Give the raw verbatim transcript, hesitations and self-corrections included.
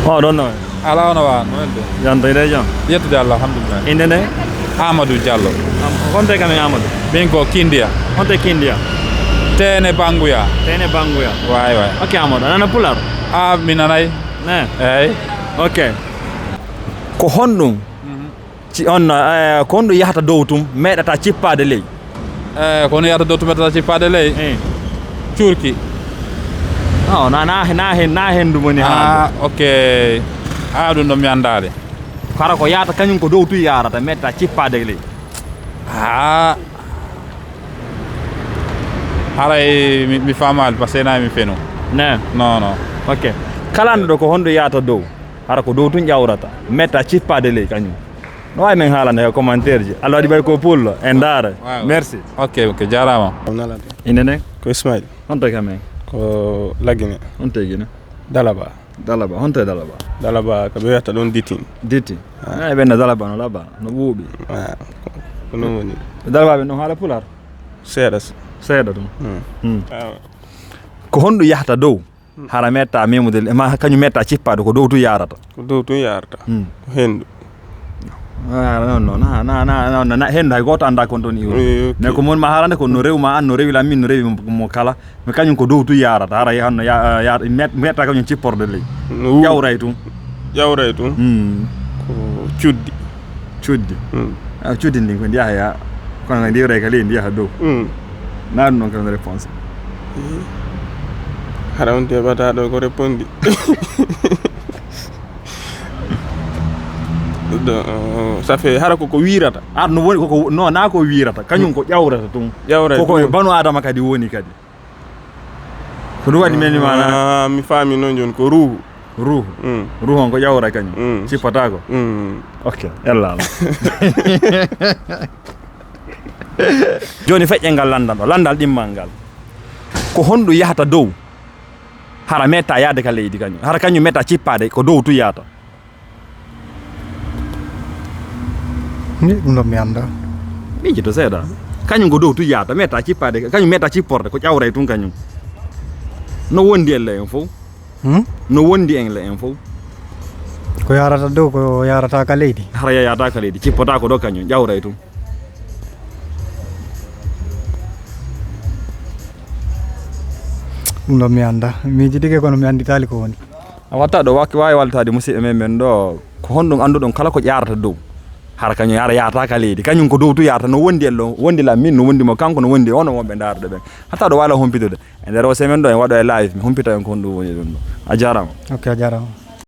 Oɗon no? Ala ono wa no welde. Yanta ide jam. Yettude Allah, alhamdulillah. Inde nde? Amadou Diallo. Honto e kamen Amadou? Min ko Kindiya. Honto e Kindiya? Tene Banguya. Tene Banguya. Waay waay. Ok Amadou, a nana pular? A mi nanay. Ne? Eyi. Ok. Ko honɗum? Mhm. Ci on eh, ko honɗum yahata dow tum meeɗata cippaade ley? Eh, ko honɗum yahata dow tum meeɗata cippaade ley? Eh. Cuurki. No, na na na hen na hendu moni ha. Ah, ok. Ah, ɗum ɗo mi anndaali. Kara ko yahata kañum ko dow tun yaarata meeɗata cippaade ley. Ah. Haray mi, mi faamaali parce que na mi feno. Ne. Non non. Ok. Kala ɗo ko honɗum yahata dow. Hara ko dow tun ƴawrata meeɗata cippaade ley kañum. No waawi men haalande e commentaire ji. Allah waɗi ɓay ko pullo e ndaara. Waaw. Merci. Ok ok, jaaraama. Inde nden? Ko Ismail. Honto e kamen? Ko Lagine. Honto e Gine? Dalaba. Dalaba, honto e Dalaba? Dalaba ko ɓe wiyata ɗon Diti. Diti. Ah. Ay ɓen no Dalaba no laba no ɓuuɓi. Ah, ko ɗum woni. Dalaba ɓe ɗon haala pular? Seeɗa. Seeɗa ɗum. Hmm. Hmm. Ah. Ko honɗum yahata dow? Hara meeɗata memude ma kañum meeɗata cippaade ko dow tun yaarata. Ko dow tun yaarata. Hmm. Ko henndu. Ah, non non na na na na na henndu hay gooto annda kon ɗon iwri. Eh, ok. Mais ko mon ma haalande ko no rewu ma an no rewi lam min no rewi mo kala. Mais kañum ko dow tun yaarata hara hanno ya ya meeɗata kañum cipporde ley. Ƴawray tun. Ƴawray tun. Hmm. Ko cuddi. Cuddi. Hmm. Ah, cuddi ndin ko ndi yahaya kono ndi iwray ka ley ndi yaha dow. Hmm. Na ɗum noon kam réponse. Hara on teɓata ɗo ko répondi. Ça fait hara koko wirata ar no woni koko no na ko wirata kañum ko ƴawrata tun. Ƴawrata koko e banu adama kadi woni kadi. Ko ɗum waɗi men mana. Ah, mi faami noon jooni ko ruuhu. Ruuhu. Mm. Ruuhu on ko ƴawra kañum. Mm. Cippataako. Mm. Ok, ellaama. Jooni feƴƴe ngal lanndal ɗo lanndal ɗimmal ngal. Ko honɗum yahata dow? Hara meeɗata yahde ka leydi kañum hara kañum meeɗata cippaade ko dow tun yahata. Ni ɗum ɗon mi annda. Miijito seeɗa. Kañum ko dow tun yahata meeɗata cippaade kañum meeɗata cipporde ko ƴawray tun kañum. No wondi en le en fof. Hmm? No wondi en le en fof. Ko yarata dow ko yarata ka leydi. Hara yayata ka leydi cippata ko ɗo kañum ƴawray tun. Ɗum ɗon mi annda miijidike kono mi annditaali ko woni. A watta ɗo wakke waawi waltaade musidɓe men men ɗo ko honɗum annduɗon kala ko ƴaarata dow hara kañum ara yaata ka leydi kañum ko dow tu yaata no wondi en ɗo wondi la min no wondi mo kanko no wondi ono wonɓe ndaaruɗo ɓen hatta ɗo waala humpitude e nder o semaine ɗo en waɗo e live mi humpita en ko honɗum woni ɗum ɗo a jarama. Ok a jarama.